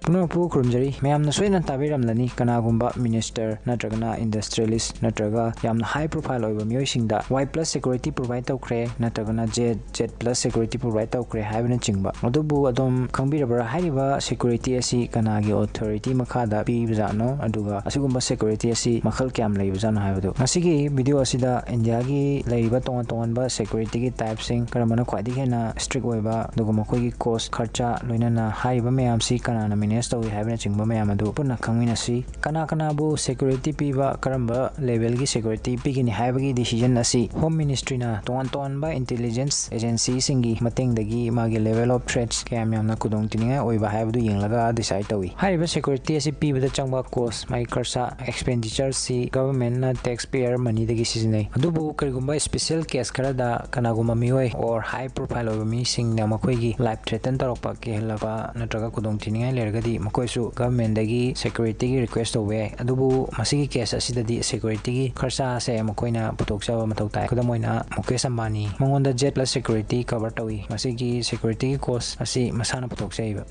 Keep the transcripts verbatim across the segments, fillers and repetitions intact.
ꯄꯨꯝꯅꯃꯛꯄꯨ ꯈꯨꯔꯨꯝꯖꯔꯤ꯫ ꯃꯌꯥꯝꯅ ꯁꯣꯏꯗꯅ ꯇꯥꯕꯤꯔꯝꯂꯅꯤ, ꯀꯅꯥꯒꯨꯝꯕ minister ꯅꯠꯇ꯭ꯔꯒꯅ industrialist ꯅꯠꯇ꯭ꯔꯒ ꯌꯥꯝꯅ high profile ꯑꯣꯏꯕ ꯃꯤꯑꯣꯏꯁꯤꯡꯗ Y plus security provide ꯇꯧꯈ꯭ꯔꯦ, ꯅꯠꯇ꯭ꯔꯒꯅ Z, Z plus security provide ꯇꯧꯈ꯭ꯔꯦ ꯍꯥꯏꯕꯅꯆꯤꯡꯕ꯫ ꯑꯗꯨꯕꯨ ꯑꯗꯣꯝ ꯈꯪꯕꯤꯔꯕ꯭ꯔꯥ, ꯍꯥꯏꯔꯤꯕ security ꯑꯁꯤ ꯀꯅꯥꯒꯤ authority ꯃꯈꯥꯗ ꯄꯤꯕꯖꯥꯠꯅꯣ, ꯑꯗꯨꯒ ꯑꯁꯤꯒꯨꯝꯕ security ꯑꯁꯤ ꯃꯈꯜ ꯀꯌꯥꯝ ꯂꯩꯕꯖꯥꯠꯅꯣ ꯍꯥꯏꯕꯗꯨ? ꯉꯁꯤꯒꯤ video ꯑꯁꯤꯗ ꯏꯟꯗꯤꯌꯥꯒꯤ ꯂꯩꯔꯤꯕ ꯇꯣꯉꯥꯟ ꯇꯣꯉꯥꯟꯕ security ꯒꯤ type ꯁꯤꯡ, ꯀꯔꯝꯕꯅ ꯈ꯭ꯋꯥꯏꯗꯒꯤ ꯍꯦꯟꯅ strict ꯑꯣꯏꯕ, ꯑꯗꯨꯒ ꯃꯈꯣꯏꯒꯤ cost, ꯈꯔꯆ, ꯂꯣꯏꯅꯅ ꯍꯥꯏꯔꯤꯕ ꯃꯌꯥꯝꯁꯤ ꯀꯅꯥꯅ manage ꯇꯧꯏ ꯍꯥꯏꯕꯅꯆꯤꯡꯕ ꯃꯌꯥꯝ ꯑꯗꯨ ꯄꯨꯟꯅ ꯈꯪꯃꯤꯟꯅꯁꯤ꯫ ꯀꯅꯥ ꯀꯅꯥꯕꯨ security ꯄꯤꯕ, ꯀꯔꯝꯕ level ꯒꯤ security ꯄꯤꯒꯅꯤ ꯍꯥꯏꯕꯒꯤ decision ꯑꯁꯤ Home Ministry ꯅ ꯇꯣꯉꯥꯟ ꯇꯣꯉꯥꯟꯕ intelligence agency ꯁꯤꯡꯒꯤ ꯃꯇꯦꯡꯗꯒꯤ ꯃꯥꯒꯤ level of threats ꯀꯌꯥꯝ ꯌꯥꯝꯅ ꯈꯨꯗꯣꯡ ꯊꯤꯅꯤꯡꯉꯥꯏ ꯑꯣꯏꯕ ꯍꯥꯏꯕꯗꯨ ꯌꯦꯡꯂꯒ decide ꯇꯧꯏ꯫ ꯍꯥꯏꯔꯤꯕ security ꯑꯁꯤ ꯄꯤꯕꯗ ꯆꯪꯕ cost, ꯃꯥꯒꯤ ꯈꯔꯆ, expenditure ꯁꯤ government ꯅ taxpayer money ꯗꯒꯤ ꯁꯤꯖꯤꯟꯅꯩ꯫ ꯑꯗꯨꯕꯨ ꯀꯔꯤꯒꯨꯝꯕ special case ꯈꯔꯗ ꯀꯅꯥꯒꯨꯝꯕ ꯃꯤꯑꯣꯏ or high profile ꯑꯣꯏꯕ ꯃꯤꯁꯤꯡꯅ ꯃꯈꯣꯏꯒꯤ life threaten ꯇꯧꯔꯛꯄ, ꯀꯤꯍꯜꯂꯛꯄ ꯅꯠꯇ꯭ꯔꯒ ꯈꯨꯗꯣꯡ ꯊꯤꯅꯤꯡꯉꯥꯏ ꯂꯩꯔꯒꯗꯤ ꯃꯈꯣꯏꯁꯨ government ꯗꯒꯤ security ꯒꯤ request ꯇꯧꯕ ꯌꯥꯏ꯫ ꯑꯗꯨꯕꯨ ꯃꯁꯤꯒꯤ case ꯑꯁꯤꯗꯗꯤ security ꯒꯤ ꯈꯔꯆ ꯑꯁꯦ ꯃꯈꯣꯏꯅ ꯄꯨꯊꯣꯛꯆꯕ ꯃꯊꯧ ꯇꯥꯏ꯫ ꯈꯨꯗꯝ ꯑꯣꯏꯅ ꯃꯨꯀꯦꯁ ꯑꯝꯕꯥꯅꯤ, ꯃꯉꯣꯟꯗ Z plus security cover ꯇꯧꯏ꯫ ꯃꯁꯤꯒꯤ security ꯒꯤ cost ꯑꯁꯤ ꯃꯁꯥꯅ ꯄꯨꯊꯣꯛꯆꯩꯕ꯫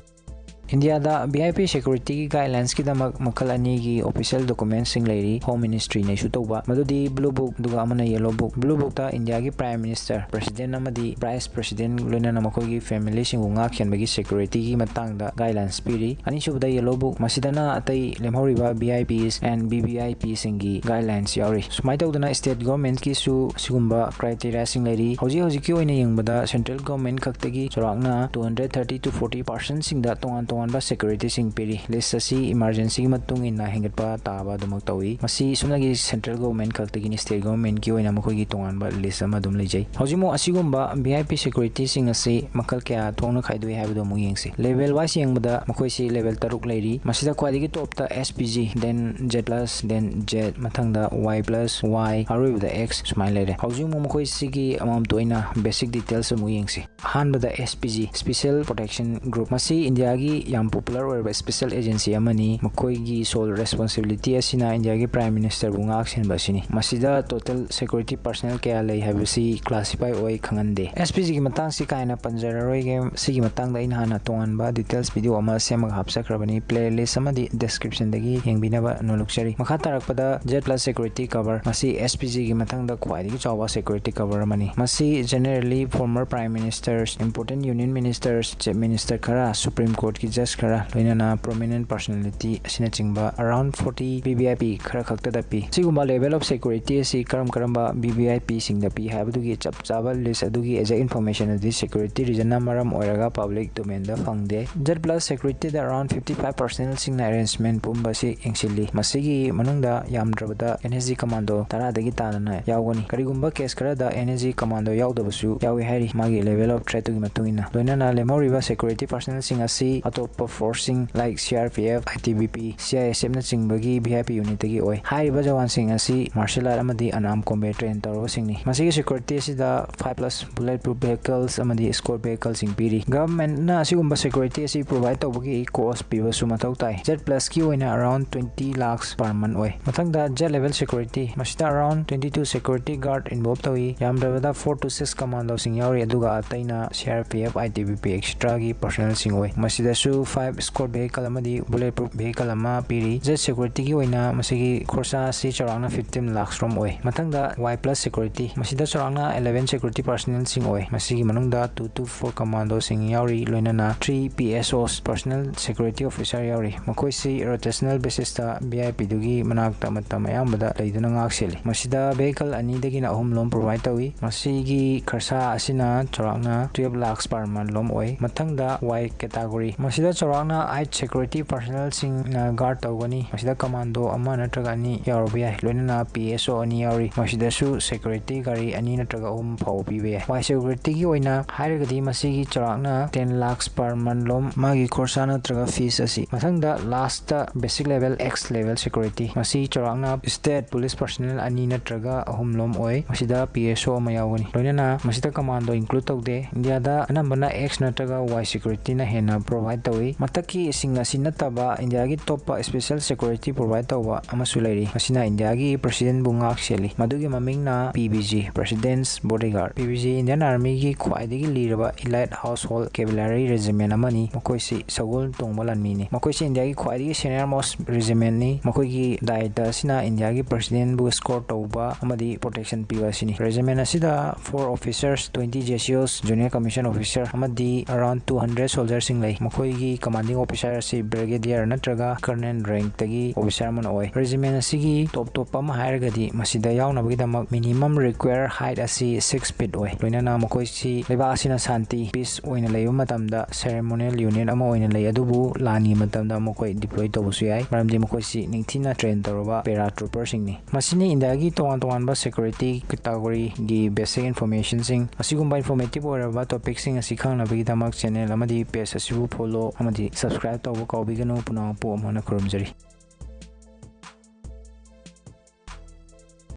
ꯏꯟꯗꯤꯌꯥꯗ V I P security ꯒꯤ guidelines ꯀꯤꯗꯃꯛ ꯃꯈꯜ ꯑꯅꯤꯒꯤ official documents ꯁꯤꯡ ꯂꯩꯔꯤ꯫ Home Ministry ꯅ issue ꯇꯧꯕ, ꯃꯗꯨꯗꯤ Blue Book ꯑꯗꯨꯒ ꯑꯃꯅ Yellow Book꯫ Blue Book ꯇ ꯏꯟꯗꯤꯌꯥꯒꯤ Prime Minister, President ꯑꯃꯗꯤ Vice President ꯂꯣꯏꯅꯅ ꯃꯈꯣꯏꯒꯤ family ꯁꯤꯡꯕꯨ ꯉꯥꯛ ꯁꯦꯟꯕꯒꯤ security ꯒꯤ ꯃꯇꯥꯡꯗ guidelines ꯄꯤꯔꯤ꯫ ꯑꯅꯤꯁꯨꯕꯗ Yellow Book, ꯃꯁꯤꯗꯅ ꯑꯇꯩ ꯂꯦꯝꯍꯧꯔꯤꯕ V I Ps and V V I P ꯁꯤꯡꯒꯤ guidelines ꯌꯥꯎꯔꯤ꯫ ꯁꯨꯃꯥꯏꯅ ꯇꯧꯗꯅ state government ꯀꯤꯁꯨ ꯁꯤꯒꯨꯝꯕ criteria ꯁꯤꯡ ꯂꯩꯔꯤ꯫ ꯍꯧꯖꯤꯛ ꯍꯧꯖꯤꯛꯀꯤ ꯑꯣꯏꯅ ꯌꯦꯡꯕꯗ central government ꯈꯛꯇꯒꯤ ꯆꯥꯎꯔꯥꯛꯅ two hundred thirty to forty percent ꯁꯤꯡꯗ ꯇꯣꯉꯥꯟ ꯇꯣꯉꯥꯟꯕ security ꯁꯤꯡ ꯄꯤꯔꯤ꯫ List ꯑꯁꯤ emergency ꯒꯤ ꯃꯇꯨꯡ ꯏꯟꯅ ꯍꯦꯟꯒꯠꯄ ꯇꯥꯕ ꯑꯗꯨꯃꯛ ꯇꯧꯏ꯫ ꯃꯁꯤ ꯁꯨꯞꯅꯒꯤ central government ꯈꯛꯇꯒꯤꯅꯤ, state government ꯀꯤ ꯑꯣꯏꯅ ꯃꯈꯣꯏꯒꯤ ꯇꯣꯉꯥꯟꯕ list ꯑꯃ ꯑꯗꯨꯝ ꯂꯩꯖꯩ꯫ ꯍꯧꯖꯤꯛꯃꯨꯛ ꯑꯁꯤꯒꯨꯝꯕ V I P security ꯁꯤꯡ ꯑꯁꯤ ꯃꯈꯜ ꯀꯌꯥ ꯊꯣꯛꯅ ꯈꯥꯏꯗꯣꯛꯏ ꯍꯥꯏꯕꯗꯨ ꯑꯃꯨꯛ ꯌꯦꯡꯁꯤ꯫ Level wise ꯌꯦꯡꯕꯗ ꯃꯈꯣꯏꯁꯤ level ꯇꯔꯨꯛ ꯂꯩꯔꯤ꯫ ꯃꯁꯤꯗ ꯈ꯭ꯋꯥꯏꯗꯒꯤ top ꯇ S P G, then Z plus, then Z, ꯃꯊꯪꯗ Y plus, Y, ꯑꯔꯣꯏꯕꯗ X ꯁꯨꯃꯥꯏꯅ ꯂꯩꯔꯦ꯫ ꯍꯧꯖꯤꯛ ꯑꯃꯨꯛ ꯃꯈꯣꯏꯁꯤꯒꯤ ꯑꯃꯃꯝꯇ ꯑꯣꯏꯅ basic details ꯑꯃꯨꯛ ꯌꯦꯡꯁꯤ꯫ ꯑꯍꯥꯟꯕꯗ S P G, Special Protection Group꯫ ꯃꯁꯤ ꯏꯟꯗꯤꯌꯥꯒꯤ ꯌꯥꯝ popular ꯑꯣꯏꯔꯕ special agency ꯑꯃꯅꯤ꯫ ꯃꯈꯣꯏꯒꯤ sole responsibility ꯑꯁꯤꯅ ꯏꯟꯗꯤꯌꯥꯒꯤ Prime Ministerꯕꯨ ꯉꯥꯛ ꯁꯦꯟꯕ ꯑꯁꯤꯅꯤ꯫ ꯃꯁꯤꯗ total security personnel ꯀꯌꯥ ꯂꯩ ꯍꯥꯏꯕꯁꯤ classify ꯑꯣꯏ ꯈꯪꯍꯟꯗꯦ꯫ SPGꯒꯤ ꯃꯇꯥꯡꯁꯤ ꯀꯥ ꯍꯦꯟꯅ ꯄꯟꯖꯔꯔꯣꯏꯒꯦ꯫ ꯁꯤꯒꯤ ꯃꯇꯥꯡꯗ ꯑꯩ ꯅꯍꯥꯟꯅ ꯇꯣꯉꯥꯟꯕ details video ꯑꯃ ꯁꯦꯝꯃꯒ ꯍꯥꯞꯆꯈ꯭ꯔꯕꯅꯤ꯫ Playlist ꯑꯃꯗꯤ descriptionꯗꯒꯤ ꯌꯦꯡꯕꯤꯅꯕ ꯅꯣꯜꯂꯨꯛꯆꯔꯤ꯫ ꯃꯈꯥ ꯇꯥꯔꯛꯄꯗ Z plus security cover꯫ ꯃꯁꯤ SPGꯒꯤ ꯃꯊꯪꯗ ꯈ꯭ꯋꯥꯏꯗꯒꯤ ꯆꯥꯎꯕ security cover ꯑꯃꯅꯤ꯫ ꯃꯁꯤ generally former Prime Ministers, important Union Ministers, Chief Minister ꯈꯔ, Supreme Courtꯀꯤ judge ꯈꯔ, ꯂꯣꯏꯅꯅ prominent personality ꯑꯁꯤꯅꯆꯤꯡꯕ around forty VVIP ꯈꯔ ꯈꯛꯇꯗ ꯄꯤ꯫ ꯁꯤꯒꯨꯝꯕ level of security ꯑꯁꯤ ꯀꯔꯝ ꯀꯔꯝꯕ VVIPꯁꯤꯡꯗ ꯄꯤ ꯍꯥꯏꯕꯗꯨꯒꯤ ꯆꯞ ꯆꯥꯕ list ꯑꯗꯨꯒꯤ exact information ꯑꯗꯨꯗꯤ security reasonꯅ ꯃꯔꯝ ꯑꯣꯏꯔꯒ public domainꯗ ꯐꯪꯗꯦ꯫ Z plus securityꯗ around fifty five personnelꯁꯤꯡꯅ arrangement ꯄꯨꯝꯕꯁꯤ ꯌꯦꯡꯁꯤꯜꯂꯤ꯫ ꯃꯁꯤꯒꯤ ꯃꯅꯨꯡꯗ ꯌꯥꯝꯗ꯭ꯔꯕꯗ NSG commando ꯇꯔꯥꯗꯒꯤ ꯇꯥꯗꯅ ꯌꯥꯎꯒꯅꯤ꯫ ꯀꯔꯤꯒꯨꯝꯕ case ꯈꯔꯗ NSG commando ꯌꯥꯎꯗꯕꯁꯨ ꯌꯥꯎꯏ ꯍꯥꯏꯔꯤ, ꯃꯥꯒꯤ level of threatꯇꯨꯒꯤ ꯃꯇꯨꯡ ꯏꯟꯅ꯫ ꯂꯣꯏꯅꯅ ꯂꯦꯝꯍꯧꯔꯤꯕ security personnelꯁꯤꯡ ꯑꯁꯤ ꯑꯇꯣꯞꯄ forceꯁꯤꯡ like CRPF, ITBP, CISFꯅꯆꯤꯡꯕꯒꯤ VIP unitꯇꯒꯤ ꯑꯣꯏ꯫ ꯍꯥꯏꯔꯤꯕ ꯖꯋꯥꯟꯁꯤꯡ ꯑꯁꯤ martial art ꯑꯃꯗꯤ unarmed combat train ꯇꯧꯔꯕꯁꯤꯡꯅꯤ꯫ ꯃꯁꯤꯒꯤ security ꯑꯁꯤꯗ five plus bullet proof vehicles ꯑꯃꯗꯤ escort vehicleꯁꯤꯡ ꯄꯤꯔꯤ꯫ Governmentꯅ ꯑꯁꯤꯒꯨꯝꯕ security ꯑꯁꯤ provide ꯇꯧꯕꯒꯤ cost ꯄꯤꯕꯁꯨ ꯃꯊꯧ ꯇꯥꯏ꯫ Z plusꯀꯤ ꯑꯣꯏꯅ around twenty lakhs per month ꯑꯣꯏ꯫ ꯃꯊꯪꯗ Z level security, ꯃꯁꯤꯗ around twenty two security guard involve ꯇꯧꯏ꯫ ꯌꯥꯝꯗ꯭ꯔꯕꯗ four to six commandoꯁꯤꯡ ꯌꯥꯎꯔꯤ, ꯑꯗꯨꯒ ꯑꯇꯩꯅ CRPF, ITBP, etceteraꯒꯤ personnelꯁꯤꯡ ꯑꯣꯏ꯫ ꯃꯁꯤꯗꯁꯨ five escort vehicle ꯑꯃꯗꯤ bullet proof vehicle ꯑꯃ ꯄꯤꯔꯤ꯫ Z securityꯒꯤ ꯑꯣꯏꯅ ꯃꯁꯤꯒꯤ ꯈꯣꯔꯁꯥ ꯑꯁꯤ ꯆꯥꯎꯔꯥꯛꯅ fifteen lakhs ꯔꯣꯝ ꯑꯣꯏ꯫ ꯃꯊꯪꯗ Y plus security, ꯃꯁꯤꯗ ꯆꯥꯎꯔꯥꯛꯅ eleven security personnelꯁꯤꯡ ꯑꯣꯏ꯫ ꯃꯁꯤꯒꯤ ꯃꯅꯨꯡꯗ two to four commandoꯁꯤꯡ ꯌꯥꯎꯔꯤ, ꯂꯣꯏꯅꯅ three PSOs, personal security officer ꯌꯥꯎꯔꯤ꯫ ꯃꯈꯣꯏꯁꯤ rotational basisꯇ VIPꯗꯨꯒꯤ ꯃꯅꯥꯛꯇ ꯃꯇꯝ ꯑꯌꯥꯝꯕꯗ ꯂꯩꯗꯨꯅ ꯉꯥꯛ ꯁꯦꯜꯂꯤ꯫ ꯃꯁꯤꯗ vehicle ꯑꯅꯤꯗꯒꯤꯅ ꯑꯍꯨꯝ ꯂꯣꯝ provide ꯇꯧꯏ꯫ ꯃꯁꯤꯒꯤ ꯈꯔꯁꯥ ꯑꯁꯤꯅ ꯆꯥꯎꯔꯥꯛꯅ twelve lakhs per month ꯂꯣꯝ ꯑꯣꯏ꯫ ꯃꯊꯪꯗ Y category, ꯃꯁꯤꯗ ꯆꯥꯎꯔꯥꯛꯅ eight security personnelꯁꯤꯡꯅ guard ꯇꯧꯒꯅꯤ꯫ ꯃꯁꯤꯗ commando ꯑꯃ ꯅꯠꯇ꯭ꯔꯒ ꯑꯅꯤ ꯌꯥꯎꯔꯕ ꯌꯥꯏ, ꯂꯣꯏꯅꯅ PSO ꯑꯅꯤ ꯌꯥꯎꯔꯤ꯫ ꯃꯁꯤꯗꯁꯨ security ꯒꯥꯔꯤ ꯑꯅꯤ ꯅꯠꯇ꯭ꯔꯒ ꯑꯍꯨꯝ ꯐꯥꯎꯕ ꯄꯤꯕ ꯌꯥꯏ꯫ Y securityꯒꯤ ꯑꯣꯏꯅ ꯍꯥꯏꯔꯒꯗꯤ ꯃꯁꯤꯒꯤ ꯆꯥꯎꯔꯥꯛꯅ ten lakhs per month ꯂꯣꯝ ꯃꯥꯒꯤ ꯈꯣꯔꯁꯥ ꯅꯠꯇ꯭ꯔꯒ fees ꯑꯁꯤ꯫ ꯃꯊꯪꯗ lastꯇ basic level, X level security꯫ ꯃꯁꯤ ꯆꯥꯎꯔꯥꯛꯅ state police personnel ꯑꯅꯤ ꯅꯠꯇ꯭ꯔꯒ ꯑꯍꯨꯝ ꯂꯣꯝ ꯑꯣꯏ꯫ ꯃꯁꯤꯗ PSO ꯑꯃ ꯌꯥꯎꯒꯅꯤ꯫ ꯂꯣꯏꯅꯅ ꯃꯁꯤꯗ commando include ꯇꯧꯗꯦ꯫ ꯏꯟꯗꯤꯌꯥꯗ ꯑꯅꯝꯕꯅ X ꯅꯠꯇ꯭ꯔꯒ Y securityꯅ ꯍꯦꯟꯅ provide ꯇꯧꯏ꯫ ꯃꯊꯛꯀꯤ ꯁꯤꯡ ꯑꯁꯤ ꯅꯠꯇꯕ ꯏꯟꯗꯤꯌꯥꯒꯤ ꯇꯣꯞꯄ special security provide ꯇꯧꯕ ꯑꯃꯁꯨ ꯂꯩꯔꯤ꯫ ꯃꯁꯤꯅ ꯏꯟꯗꯤꯌꯥꯒꯤ President ꯕꯨ ꯉꯥꯛ ꯁꯦꯜꯂꯤ꯫ ꯃꯗꯨꯒꯤ ꯃꯃꯤꯡꯅ P B G, President's Bodyguard꯫ P B G Indian Army ꯒꯤ ꯈ꯭ꯋꯥꯏꯗꯒꯤ ꯂꯤꯔꯕ elite household cavalry regiment ꯑꯃꯅꯤ꯫ ꯃꯈꯣꯏꯁꯤ ꯁꯒꯣꯜ ꯇꯣꯡꯕ ꯂꯥꯟꯃꯤꯅꯤ꯫ ꯃꯈꯣꯏꯁꯤ ꯏꯟꯗꯤꯌꯥꯒꯤ ꯈ꯭ꯋꯥꯏꯗꯒꯤ senior most regiment ꯅꯤ꯫ ꯃꯈꯣꯏꯒꯤ ꯗꯥꯌꯤꯇ꯭ꯋ ꯑꯁꯤꯅ ꯏꯟꯗꯤꯌꯥꯒꯤ President ꯕꯨ escort ꯇꯧꯕ ꯑꯃꯗꯤ protection ꯄꯤꯕ ꯑꯁꯤꯅꯤ꯫ Regiment ꯑꯁꯤꯗ four officers, twenty J C Os, junior commission officer ꯑꯃꯗꯤ around two hundred soldier ꯁꯤꯡ ꯂꯩ꯫ ꯃꯈꯣꯏꯒꯤ commanding officer ꯑꯁꯤ brigadier ꯅꯠꯇ꯭ꯔꯒ colonel rank ꯇꯒꯤ officer ꯑꯃꯅ ꯑꯣꯏ꯫ Regiment ꯑꯁꯤꯒꯤ ꯇꯣꯞ ꯇꯣꯞꯄ ꯑꯃ ꯍꯥꯏꯔꯒꯗꯤ ꯃꯁꯤꯗ ꯌꯥꯎꯅꯕꯒꯤꯗꯃꯛ minimum required height ꯑꯁꯤ six feet ꯑꯣꯏ꯫ ꯂꯣꯏꯅꯅ ꯃꯈꯣꯏꯁꯤ ꯂꯩꯕꯥꯛ ꯑꯁꯤꯅ ꯁꯥꯟꯇꯤ, peace ꯑꯣꯏꯅ ꯂꯩꯕ ꯃꯇꯝꯗ ceremonial unit ꯑꯃ ꯑꯣꯏꯅ ꯂꯩ, ꯑꯗꯨꯕꯨ ꯂꯥꯟꯒꯤ ꯃꯇꯝꯗ ꯃꯈꯣꯏ deploy ꯇꯧꯕꯁꯨ ꯌꯥꯏ, ꯃꯔꯝꯗꯤ ꯃꯈꯣꯏꯁꯤ ꯅꯤꯡꯊꯤꯅ train ꯇꯧꯔꯕ paratrooper ꯁꯤꯡꯅꯤ꯫ ꯃꯁꯤꯅꯤ ꯏꯟꯗꯤꯌꯥꯒꯤ ꯇꯣꯉꯥꯟ ꯇꯣꯉꯥꯟꯕ security category ꯒꯤ basic information ꯁꯤꯡ꯫ ꯑꯁꯤꯒꯨꯝꯕ informative ꯑꯣꯏꯔꯕ topic ꯁꯤꯡ ꯑꯁꯤ ꯈꯪꯅꯕꯒꯤꯗꯃꯛ channel ꯑꯃꯗꯤ page ꯑꯁꯤꯕꯨ follow ꯑꯃꯗꯤ subscribe ꯇꯧꯕ ꯀꯥꯎꯕꯤꯒꯅꯨ꯫ ꯄꯨꯝꯅꯃꯛꯄꯨ ꯑꯃꯨꯛ ꯍꯟꯅ ꯈꯨꯔꯨꯝꯖꯔꯤ꯫